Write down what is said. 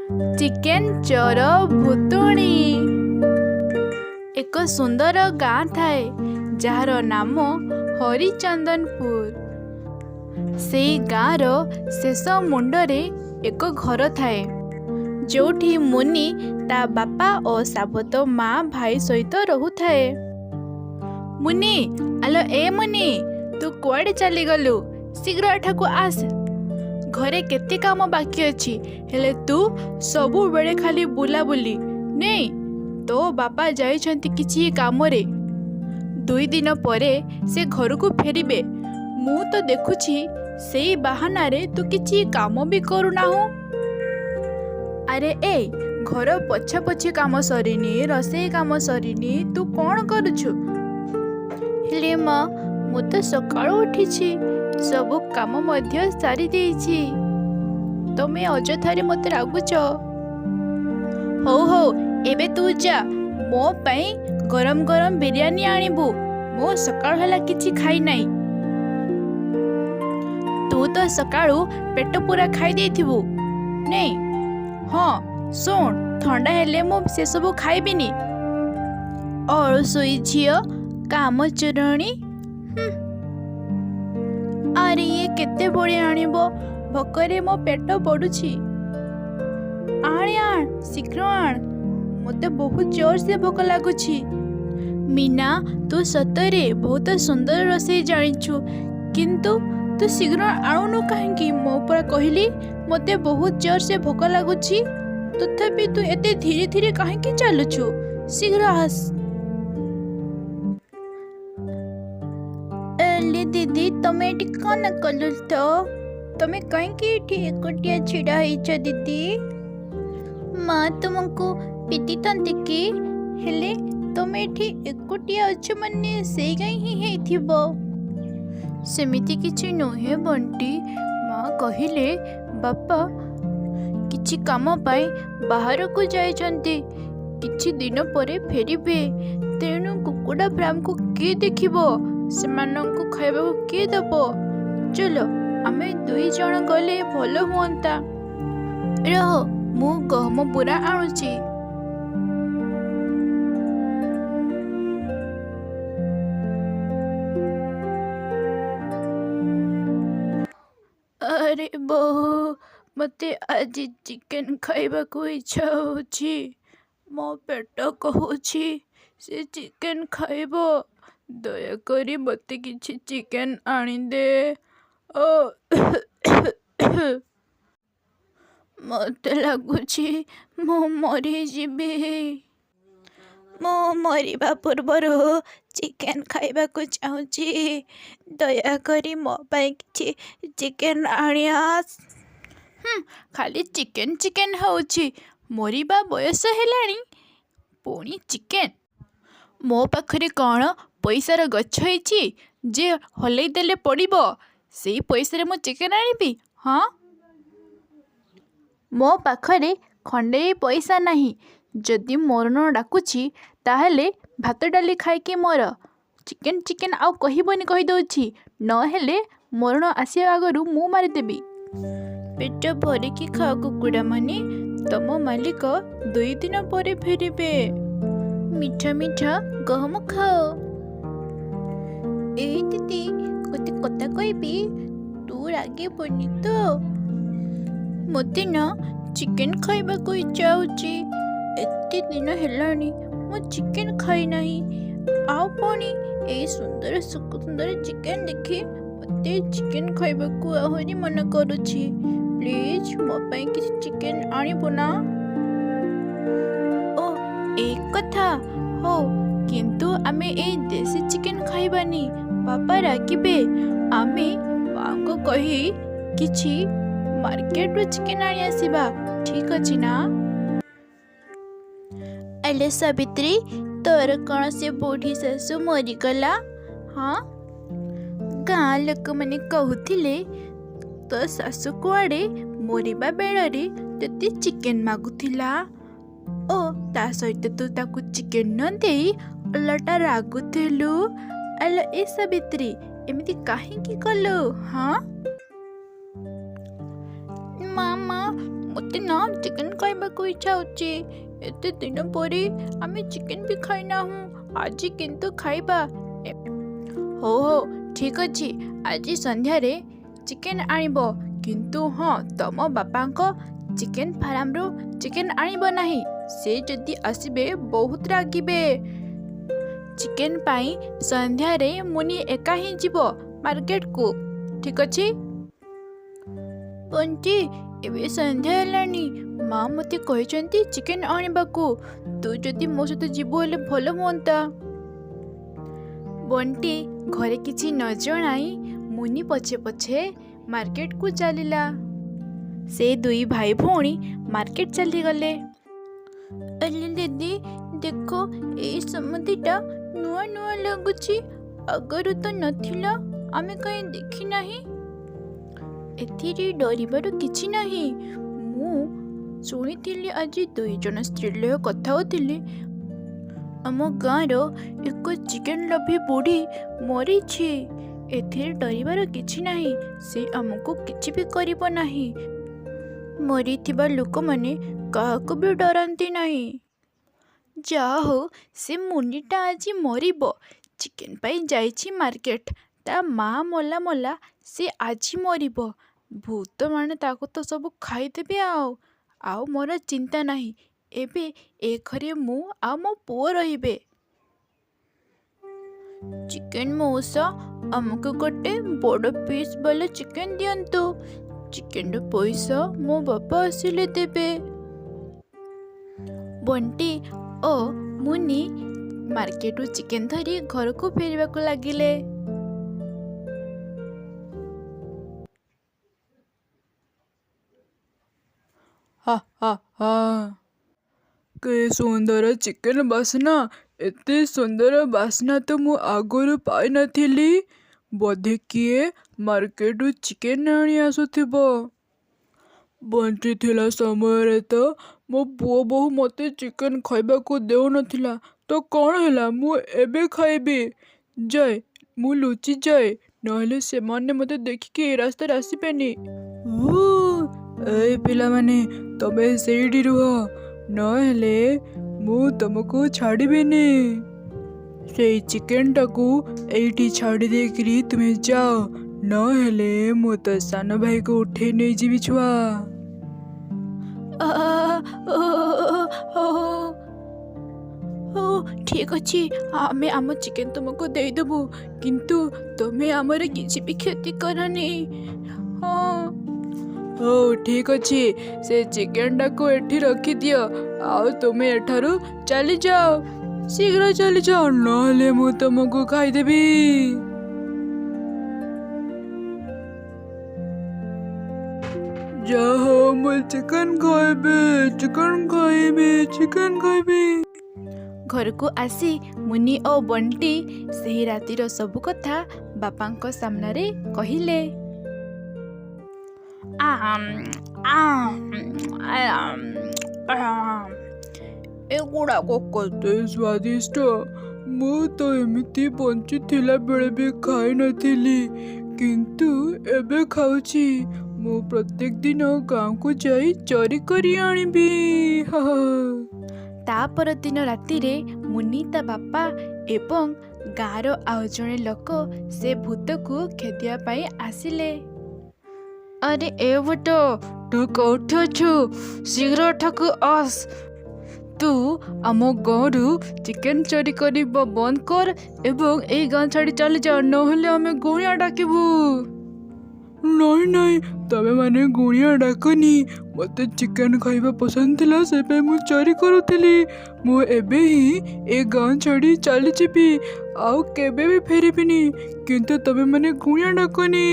Chicken ଚୋର ଭୂତୁଣୀ। ଏକ ସୁନ୍ଦର ଗାଁ ଥାଏ, ଯାହାର ନାମ ହରିଚନ୍ଦନପୁର। ସେଇ ଗାଁର ଶେଷ ମୁଣ୍ଡରେ ଏକ ଘର ଥାଏ, ଯୋଉଠି ମୁନି ତା ବାପା ଓ ସାବତ ମା ଭାଇ ସହିତ ରହୁଥାଏ। ମୁନି, ଆଲୋ ଏ ମୁନି, ତୁ କୁଆଡ଼େ ଚାଲିଗଲୁ? ଶୀଘ୍ର ଏଠାକୁ ଆସ। ଘରେ କେତେ କାମ ବାକି ଅଛି, ହେଲେ ତୁ ସବୁବେଳେ ଖାଲି ବୁଲାବୁଲି। ନେଇ, ତୋ ବାପା ଯାଇଛନ୍ତି କିଛି କାମରେ, 2 ଦିନ ପରେ ସେ ଘରକୁ ଫେରିବେ। ମୁଁ ତ ଦେଖୁଛି ସେଇ ବାହାନାରେ ତୁ କିଛି କାମ ବି କରୁନାହୁଁ। ଆରେ ଏ, ଘର ପୋଛାପୋଛି କାମ ସରିନି, ରୋଷେଇ କାମ ସରିନି, ତୁ କ'ଣ କରୁଛୁ? ହେଲେ ମା, ମୁଁ ତ ସକାଳୁ ଉଠିଛି, ସବୁ କାମ ମଧ୍ୟ ସାରି ଦେଇଛି। ତମେ ଅଯଥାରେ ମୋତେ ରାଗୁଛ। ହଉ ହଉ, ଏବେ ତୁ ଯା, ମୋ ପାଇଁ ଗରମ ଗରମ ବିରିୟାନୀ ଆଣିବୁ। ମୁଁ ସକାଳୁ ହେଲା କିଛି ଖାଇନାହିଁ। ତୁ ତ ସକାଳୁ ପେଟ ପୂରା ଖାଇ ଦେଇଥିବୁ ନାଇଁ? ହଁ, ଶୁଣ, ଥଣ୍ଡା ହେଲେ ମୁଁ ସେସବୁ ଖାଇବିନି। ଅଳସୁଇ ଝିଅ, କାମ ଚୋରଣୀ। ଆରେ, ଇଏ କେତେବେଳେ ଆଣିବ? ଭୋକରେ ମୋ ପେଟ ପୋଡ଼ୁଛି। ଆଣେ ଆଣ, ଶୀଘ୍ର ଆଣ, ମୋତେ ବହୁତ ଜୋରସେ ଭୋକ ଲାଗୁଛି। ମୀନା, ତୁ ସତରେ ବହୁତ ସୁନ୍ଦର ରୋଷେଇ ଜାଣିଛୁ, କିନ୍ତୁ ତୁ ଶୀଘ୍ର ଆଣୁନୁ କାହିଁକି? ମୁଁ ପରା କହିଲି ମୋତେ ବହୁତ ଜୋରସେ ଭୋକ ଲାଗୁଛି। ତଥାପି ତୁ ଏତେ ଧୀରେ ଧୀରେ କାହିଁକି ଚାଲୁଛୁ? ଶୀଘ୍ର ଆସ। ଏଲି ଦିଦି, ତମେ ଏଠି କ'ଣ କଲୁ ତ? ତମେ କାହିଁକି ଏଠି ଏକୁଟିଆ ଛିଡ଼ା ହେଇଛ ଦିଦି? ମା ତୁମକୁ ପିଟିଥାନ୍ତେ କି? ହେଲେ ତମେ ଏଠି ଏକୁଟିଆ ଅଛ ମାନେ ସେଇ କାହିଁ ହିଁ ହେଇଥିବ। ସେମିତି କିଛି ନୁହେଁ ବଣ୍ଟି। ମା କହିଲେ ବାପା କିଛି କାମ ପାଇଁ ବାହାରକୁ ଯାଇଛନ୍ତି, କିଛି ଦିନ ପରେ ଫେରିବେ। ତେଣୁ କୁକୁଡ଼ା ଫାର୍ମକୁ କିଏ ଦେଖିବ? ସେମାନଙ୍କୁ ଖାଇବାକୁ କିଏ ଦେବ? ଚାଲ, ଆମେ ଦୁଇ ଜଣ ଗଲେ ଭଲ ହୁଅନ୍ତା। ରହ, ମୁଁ ଗହମ ବୁରା ଆଣୁଛି। ଆରେ ବୋଉ, ମୋତେ ଆଜି ଚିକେନ୍ ଖାଇବାକୁ ଇଚ୍ଛା ହେଉଛି। ମୋ ପେଟ କହୁଛି ସେ ଚିକେନ୍ ଖାଇବ। ଦୟାକରି ମୋତେ କିଛି ଚିକେନ୍ ଆଣିଦେ। ଓ, ମୋତେ ଲାଗୁଛି ମୁଁ ମରିଯିବି। ମୁଁ ମରିବା ପୂର୍ବରୁ ଚିକେନ୍ ଖାଇବାକୁ ଚାହୁଁଛି। ଦୟାକରି ମୋ ପାଇଁ କିଛି ଚିକେନ୍ ଆଣି ଆସ। ଖାଲି ଚିକେନ୍ ଚିକେନ୍ ହେଉଛି। ମରିବା ବୟସ ହେଲାଣି, ପୁଣି ଚିକେନ୍। ମୋ ପାଖରେ କ'ଣ ପଇସାର ଗଛ ହେଇଛି ଯେ ହଲେଇ ଦେଲେ ପଡ଼ିବ? ସେଇ ପଇସାରେ ମୁଁ ଚିକେନ୍ ଆଣିବି? ହଁ, ମୋ ପାଖରେ ଖଣ୍ଡେ ପଇସା ନାହିଁ। ଯଦି ମରଣ ଡାକୁଛି, ତାହେଲେ ଭାତ ଡାଲି ଖାଇକି ମର। ଚିକେନ୍ ଚିକେନ୍ ଆଉ କହିବନି କହିଦେଉଛି, ନହେଲେ ମରଣ ଆସିବା ଆଗରୁ ମୁଁ ମାରିଦେବି। ପେଟ ଭରିକି ଖାଅ କୁକୁଡ଼ାମାନେ, ତମ ମାଲିକ 2 ଦିନ ପରେ ଫେରିବେ। ମିଠା ମିଠା ଗହମ ଖାଅ। ଏଇ ଦିଦି, ଗୋଟେ କଥା କହିବି, ତୁ ରାଗିବୁନି ତ? ମୋତେ ନା ଚିକେନ୍ ଖାଇବାକୁ ଇଚ୍ଛା ହେଉଛି। ଏତେ ଦିନ ହେଲାଣି ମୁଁ ଚିକେନ୍ ଖାଇନାହିଁ। ଆଉ ପୁଣି ଏଇ ସୁନ୍ଦର ସୁନ୍ଦର ଚିକେନ୍ ଦେଖି ମୋତେ ଚିକେନ୍ ଖାଇବାକୁ ଆହୁରି ମନ କରୁଛି। ପ୍ଲିଜ୍, ମୋ ପାଇଁ କିଛି ଚିକେନ୍ ଆଣିବୁ ନା? ଓ, ଏଇ କଥା? ହଉ, କିନ୍ତୁ ଆମେ ଏଇ ଦେଶୀ ଚିକେନ୍ ଖାଇବାନି, ବାପା ରାଗିବେ। ଆମେ ମାଆଙ୍କୁ କହି କିଛି ମାର୍କେଟରୁ ଚିକେନ୍ ଆଣି ଆସିବା, ଠିକ୍ ଅଛି ନା? ଆଲେ ସାବିତ୍ରୀ, ତୋର କ'ଣ ସେ ବୁଢ଼ୀ ଶାଶୁ ମରିଗଲା? ହଁ, ଗାଁ ଲୋକମାନେ କହୁଥିଲେ ତୋ ଶାଶୁ କୁଆଡ଼େ ମରିବା ବେଳରେ ତୋତେ ଚିକେନ୍ ମାଗୁଥିଲା ଓ ତା ସହିତ ତୁ ତାକୁ ଚିକେନ୍ ନ ଦେଇ ଓଲଟା ରାଗୁଥିଲୁ। ଆଲୋ ଏ ସାବିତ୍ରୀ, ଏମିତି କାହିଁକି କଲୁ? ହଁ ମାମା, ମୋତେ ନା ଚିକେନ୍ ଖାଇବାକୁ ଇଚ୍ଛା ହେଉଛି। ଏତେ ଦିନ ପରେ ଆମେ ଚିକେନ୍ ବି ଖାଇନାହୁଁ, ଆଜି କିନ୍ତୁ ଖାଇବା। ହଉ ହଉ, ଠିକ୍ ଅଛି, ଆଜି ସନ୍ଧ୍ୟାରେ ଚିକେନ୍ ଆଣିବ। କିନ୍ତୁ ହଁ, ତମ ବାପାଙ୍କ ଚିକେନ୍ ଫାର୍ମରୁ ଚିକେନ୍ ଆଣିବ ନାହିଁ। ସେ ଯଦି ଆସିବେ ବହୁତ ରାଗିବେ। ଚିକେନ୍ ପାଇଁ ସନ୍ଧ୍ୟାରେ ମୁନି ଏକା ହିଁ ଯିବ ମାର୍କେଟକୁ, ଠିକ୍ ଅଛି? ବଣ୍ଟି, ଏବେ ସନ୍ଧ୍ୟା ହେଲାଣି, ମା ମୋତେ କହିଛନ୍ତି ଚିକେନ୍ ଆଣିବାକୁ। ତୁ ଯଦି ମୋ ସହିତ ଯିବୁ ହେଲେ ଭଲ ହୁଅନ୍ତା। ବଣ୍ଟି ଘରେ କିଛି ନ ଜଣାଇ ମୁନି ପଛେ ପଛେ ମାର୍କେଟକୁ ଚାଲିଲା। ସେ ଦୁଇ ଭାଇ ଭଉଣୀ ମାର୍କେଟ ଚାଲିଗଲେ। ଆଲେ ଦିଦି, ଦେଖ, ଏଇ ସମୁଦିଟା ନୂଆ ନୂଆ ଲାଗୁଛି। ଆଗରୁ ତ ନଥିଲା, ଆମେ କାହିଁ ଦେଖିନାହିଁ? ଏଥିରେ ଡରିବାର କିଛି ନାହିଁ। ମୁଁ ଶୁଣିଥିଲି ଆଜି ଦୁଇ ଜଣ ସ୍ତ୍ରୀଲୋକ କଥା ହେଉଥିଲେ, ଆମ ଗାଁର ଏକ ଚିକେନ୍ ଲୋଭୀ ବୁଢ଼ୀ ମରିଛି। ଏଥିରେ ଡରିବାର କିଛି ନାହିଁ, ସେ ଆମକୁ କିଛି ବି କରିବ ନାହିଁ। ମରିଥିବା ଲୋକମାନେ କାହାକୁ ବି ଡରନ୍ତି ନାହିଁ। ଯାହା ହଉ, ସେ ମୁନିଟା ଆଜି ମରିବ। ଚିକେନ୍ ପାଇଁ ଯାଇଛି ମାର୍କେଟ। ତା ମା ମଲା ମଲା, ସେ ଆଜି ମରିବ। ଭୂତମାନେ ତାକୁ ତ ସବୁ ଖାଇଦେବେ। ଆଉ ମୋର ଚିନ୍ତା ନାହିଁ। ଏବେ ଏ ଘରେ ମୁଁ ଆଉ ମୋ ପୁଅ ରହିବେ। ଚିକେନ୍ ମଉସା, ଆମକୁ ଗୋଟେ ବଡ଼ ପିସ୍ ବାଲା ଚିକେନ୍ ଦିଅନ୍ତୁ। ଚିକେନ୍ର ପଇସା ମୋ ବାପା ଆସିଲେ ଦେବେ। ବଣ୍ଟି ଓ ମୁନି ମାର୍କେଟରୁ ଚିକେନ୍ ଧରି ଘରକୁ ଫେରିବାକୁ ଲାଗିଲେ। ହା ହା ହା, କି ସୁନ୍ଦର ଚିକେନ୍ ବାସ୍ନା! ଏତେ ସୁନ୍ଦର ବାସ୍ନା ତ ମୁଁ ଆଗରୁ ପାଇନଥିଲି। ବୋଧେ କିଏ ମାର୍କେଟରୁ ଚିକେନ୍ ଆଣି ଆସୁଥିବ। ବଞ୍ଚିଥିଲା ସମୟରେ ତ ମୋ ପୁଅ ବୋହୂ ମୋତେ ଚିକେନ୍ ଖାଇବାକୁ ଦେଉନଥିଲା, ତ କ'ଣ ହେଲା, ମୁଁ ଏବେ ଖାଇବି। ଯାଏ, ମୁଁ ଲୁଚି ଯାଏ, ନହେଲେ ସେମାନେ ମୋତେ ଦେଖିକି ଏ ରାସ୍ତାରେ ଆସିବେନି। ଏଇ ପିଲାମାନେ, ତମେ ସେଇଠି ରୁହ, ନହେଲେ ମୁଁ ତମକୁ ଛାଡ଼ିବିନି। ସେଇ ଚିକେନଟାକୁ ଏଇଠି ଛାଡ଼ି ଦେଇକିରି ତୁମେ ଯାଅ, ନହେଲେ ମୁଁ ତ ସାନ ଭାଇକୁ ଉଠେଇ ନେଇଯିବି ଛୁଆ। ହଉ, ଠିକ୍ ଅଛି, ଆମେ ଆମ ଚିକେନ୍ ତୁମକୁ ଦେଇଦେବୁ, କିନ୍ତୁ ତୁମେ ଆମର କିଛି ବି କ୍ଷତି କରନି। ହଁ, ହଉ, ଠିକ୍ ଅଛି, ସେ ଚିକେନଟାକୁ ଏଠି ରଖିଦିଅ ଆଉ ତୁମେ ଏଠାରୁ ଚାଲିଯାଅ। ଶୀଘ୍ର ଚାଲିଯାଅ, ନହେଲେ ମୁଁ ତୁମକୁ ଖାଇଦେବି। ଯାହା ହଉ, ମୁଁ ଚିକେନ ଖାଇବି, ଚିକେନ ଖାଇବି, ଚିକେନ ଖାଇବି। ଘରକୁ ଆସି ମୁନି ଓ ବଣ୍ଟି ସେହି ରାତିର ସବୁ କଥା ବାପାଙ୍କ ସାମ୍ନାରେ କହିଲେ। ଆମ୍, ଆମ୍, ଆମ୍, ଆମ୍। ଏଗୁଡ଼ାକ କେତେ ସ୍ୱାଦିଷ୍ଟ! ମୁଁ ତ ଏମିତି ବଞ୍ଚିଥିଲା ବେଳେ ବି ଖାଇନଥିଲି, କିନ୍ତୁ ଏବେ ଖାଉଛି। ମୁଁ ପ୍ରତ୍ୟେକ ଦିନ ଗାଁକୁ ଯାଇ ଚୋରି କରି ଆଣିବି। ହା ହା। ତା ପରଦିନ ରାତିରେ ମୁନି, ତା ବାପା ଏବଂ ଗାଁର ଆଉ ଜଣେ ଲୋକ ସେ ଭୂତକୁ ଖେଦିବା ପାଇଁ ଆସିଲେ। ଆରେ ଏ ଭୂତ, ତୁ କୋଉଠି ଅଛୁ? ଶୀଘ୍ର ଏଠାକୁ ଆସ। ତୁ ଆମ ଗାଁରୁ ଚିକେନ୍ ଚୋରି କରିବା ବନ୍ଦ କର ଏବଂ ଏଇ ଗାଁ ଛାଡ଼ି ଚାଲିଯା, ନହେଲେ ଆମେ ଗୁଣିଆ ଡାକିବୁ। ନାଇଁ ନାଇଁ, ତମେମାନେ ଗୁଣିଆ ଡାକନି। ମୋତେ ଚିକେନ୍ ଖାଇବା ପସନ୍ଦ ଥିଲା, ସେଥିପାଇଁ ମୁଁ ଚୋରି କରୁଥିଲି। ମୁଁ ଏବେ ହିଁ ଏ ଗାଁ ଛାଡ଼ି ଚାଲିଯିବି, ଆଉ କେବେ ବି ଫେରିବିନି, କିନ୍ତୁ ତମେମାନେ ଗୁଣିଆ ଡାକନି।